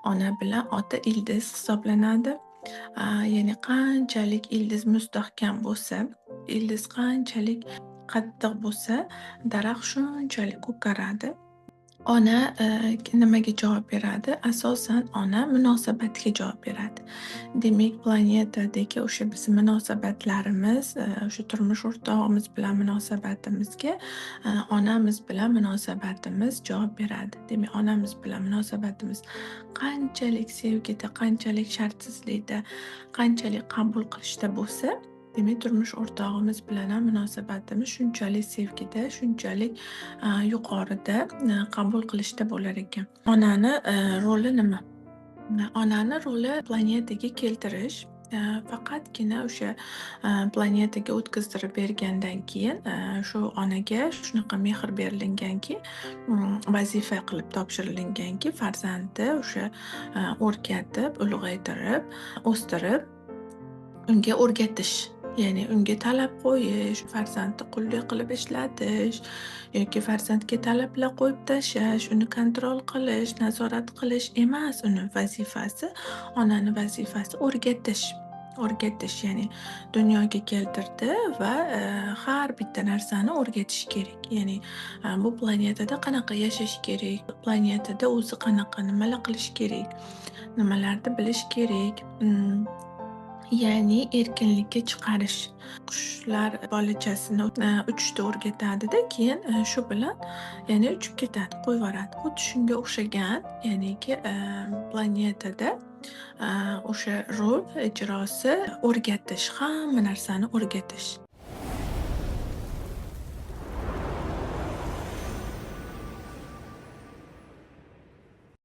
Ona bilan ota ildiz hisoblanadi. Ya'ni qanchalik ildiz mustahkam bo'lsa, ildiz qanchalik qattiq bo'lsa, daraxt shunchalik ko'karadi. Ona nimaga javob beradi? Asosan ona munosabatga javob beradi. Demak, planetadagi o'sha bizni munosabatlarimiz, o'sha turmush o'rtog'imiz bilan munosabatimizga onamiz bilan munosabatimiz javob beradi. Demak, onamiz bilan munosabatimiz qanchalik sevgida, qanchalik shartsizlikda, qanchalik qabul qilishda bo'lsa, demak, turmush o'rtog'imiz bilan ham munosabatimiz shunchalik sevgida, shunchalik yuqorida qabul qilishda bo'lar ekan. Onani roli nima? Onani roli planetaga keltirish. Faqatgina o'sha planetaga o'tkazdirib bergandan keyin shu onaga shunaqa mehr berilinganki, vazifa qilib topshirilinganki, farzandni o'sha o'rgatib, ulg'aytirib, o'stirib, unga o'rgatish. Ya'ni unga talab qo'yish, farzandni qulluq qilib ishlatish yoki farzandga talablar qo'yib tashlash, uni kontrol qilish, nazorat qilish emas uni vazifasi. Onani vazifasi o'rgatish. O'rgatish, ya'ni dunyoga keltirdi va har bitta narsani o'rgatish kerak. Ya'ni bu planetada qanaqa yashash kerak, planetada o'zi qanaqa nimalar qilish kerak, nimalarni bilish kerak. Ya'ni erkinlikka chiqarish. Qushlar bolachasini uchishni o'rgatadida, keyin shu bilan ya'ni uchib ketadi, qo'yib yuboradi. Xuddi shunga o'xshagan, ya'niki planetada o'sha rol ijrosi o'rgatish, hamma narsani o'rgatish.